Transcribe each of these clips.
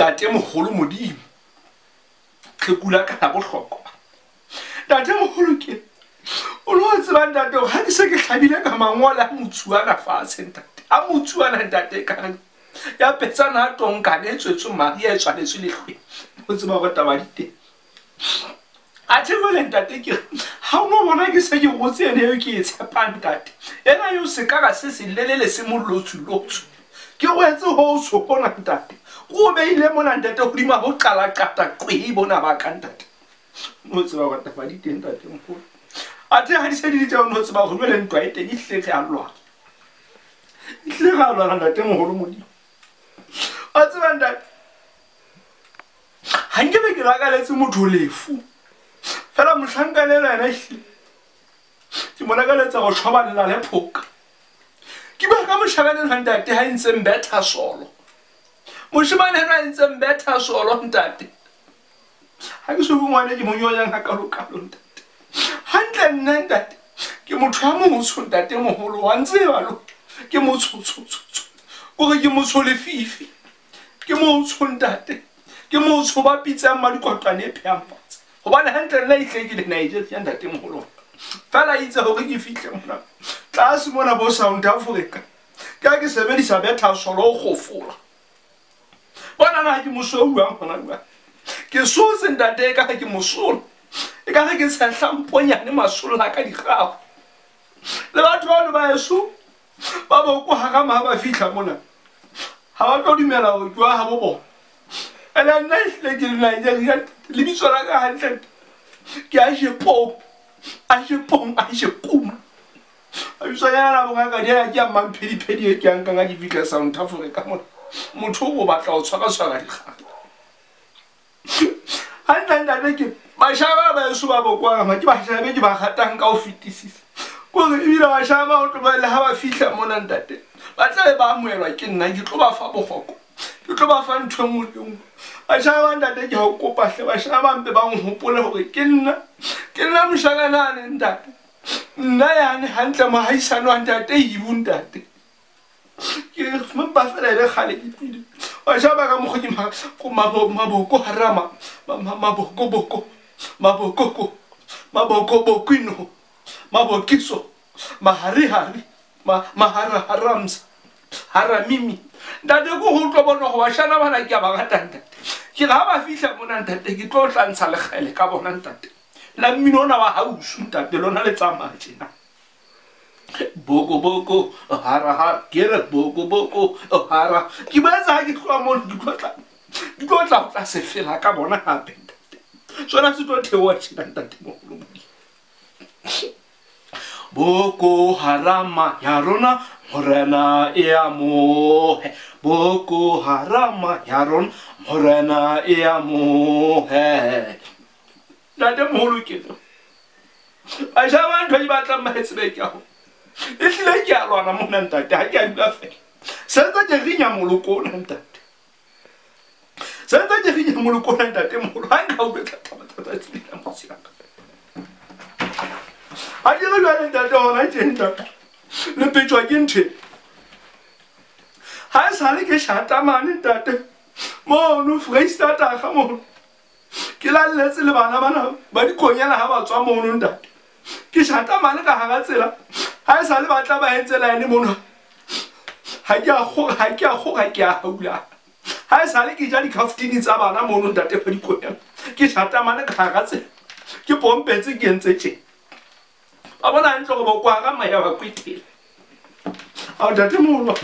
Ntate moholo Modimo qheku la ka la bohlokwa ntate moholo ke o lo tseba ntate ha ke se ke hlabile ka mangolo a motsuana fatshe ntate a motsuana ntate ka re ya petsana a tonkane e tswetswe Maria e tswaletswe lehlweng o tseba hore taba di teng a thebele ntate ke ha o no bona ke se ke rotse ene eo ke e tshepang ntate ena eo se ka ga se se lelele se molotsu-lotsu ke rwetse ho o tshopona ntate o beile mona ntate hodima bo qala-qata qwei bona ba ka ntate o tseba hore taba di teng ntate moholo athe ha di se di le teng o tseba hore jwale ntwa e teng e hlile re a lwana e hlile re a lwana ntate moholo Modimo a tseba ntate ha nkebe ke lakaletse motho lefu fela mohlankana ena yena ehlile ke mo lakaletsa go tjhobalela le phoka ke bua ka moshanyana enwa ntate ha e ntse mbetha solo moshemane enwa e ntse mbetha solo ntate ha ke so bue ngwana ke mo nyoyang hakalokalo ntate hantle nna ntate ke motho ya motsho ntate moholo wa ntseba lo ke motsho-tsho-tsho kore ke motsho lefifi ke motsho ntate ke motsho ba pitsang madikotwane e phehang fatshe hobane hantle nna ehlile ke le Nigeria ntate moholo fela itse hore ke fihle mona tlase mona bo South Africa ke ha ke sebedisa betha solo ho kgofola bona na ke mosweu jwang hona jwale ke sotse ntate e ka ha ke mosola e ka re ke tshehla mponyane masolla ka dikgao le batho bano ba heso ba Boko Haram ha ba fihla mona ha ba tlo dumela hore ke wa habo bona ene nna ehlile ke le Nigeria lebitso la ka hantle ke Ajepong Ajepong Ajekuma a bitsonyana la bongaka di ya ke ya mamphediphedi e ke a nkang ha ke fihla South Africa mona motho o batla ho tshwara-tshwara dikgang hantle ntate ke bashaba ba heso ba Boko Haram ke bashaba be ke ba ratang ka ho fetisisa kore ebile bashaba ba o tlo ba le ha ba fihla mona ntate ba tla be ba amohelwa ke nna ke tlo ba fa bokgoko ke tlo ba fa ntho e nngwe le nngwe bashaba ba ntate ke a o kopa hle bashaba ba mpe ba nhopole hore ke nna moshanyana ane ntate nna yane hantle mohaisane wa ntate Ibu ntate ke mpa fela e le kgale ke tlile bashaba ka mokgwa ke maboko harama mabokoboko mabokoko mabokobokino mabokiso maharihari maharaharamsa haramimi ntate ko ho utlwa bona go bashana bana ke a ba rata ntate ke re ha ba fihla mona ntate ke tlo tla ntsha lekgele ka bona ntate la mmino ona wa hausu ntate lona le tsamaya tjena boko boko hara hara ke re boko boko hara ke boetse ha ke tloha mono ke tlo tla ho tla sefela ka bona hape ntate sona se tlo theoha tjena ntate moholo Modimo Boko Harama ya rona morena e amohe Boko Harama ya rona morena e amohe ntate moholo ke bashaba ntho di batlang ba e tsebe ke ho ehlile ke a lwana mona ntate ha ke a dula fela se ntse ke rinya moloko ona ntate se ntse ke rinya moloko ona ntate moholo ha nka utlwe taba tsa tsela motshela ha ke re jwale ntate hona tje ntate le petjwa ke ntho ha e sale ke shata mane ntate mono Freistata ga mono ke lalletse le bana bana ba dikonyana ha ba tswa mono ntate ke shata mane ka hara tsela ha e sale ba tla ba entse line mono ha ke a kgora ha ke a kgora ke a haula ha e sale ke ja dikhaftini tsa bana mono ntate ba dikonyana ke shata mane ka hara tsela ke pompetse ke entse tje ba bona hantle hore Boko Haram ya ba kwetela ao ntate moholo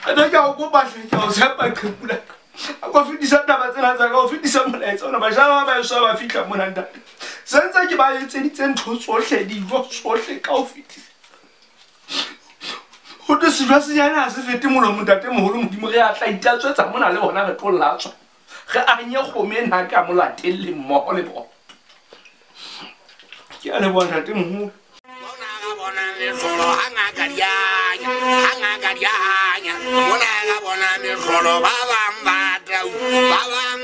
ene ke a o kopa hle ke a o tshepa qheku la ka a ko fetisa taba tsena tsa ka o fetisa molaetsa ona bashaba ba heso ba fihla mona ntate se ntse ke ba etseditse ntho tsohle dijo tsohle ka ho fetisa ho thwe sejo senyane ha se fete molomo ntate moholo Modimo re a tla itatswetsa mona le bona re tlo latswa re anye kgomo ena ka mo latelle mmoho le bona ke a leboha ntate moholo Mona ga bona mehlolo ba bang ba tau ba bang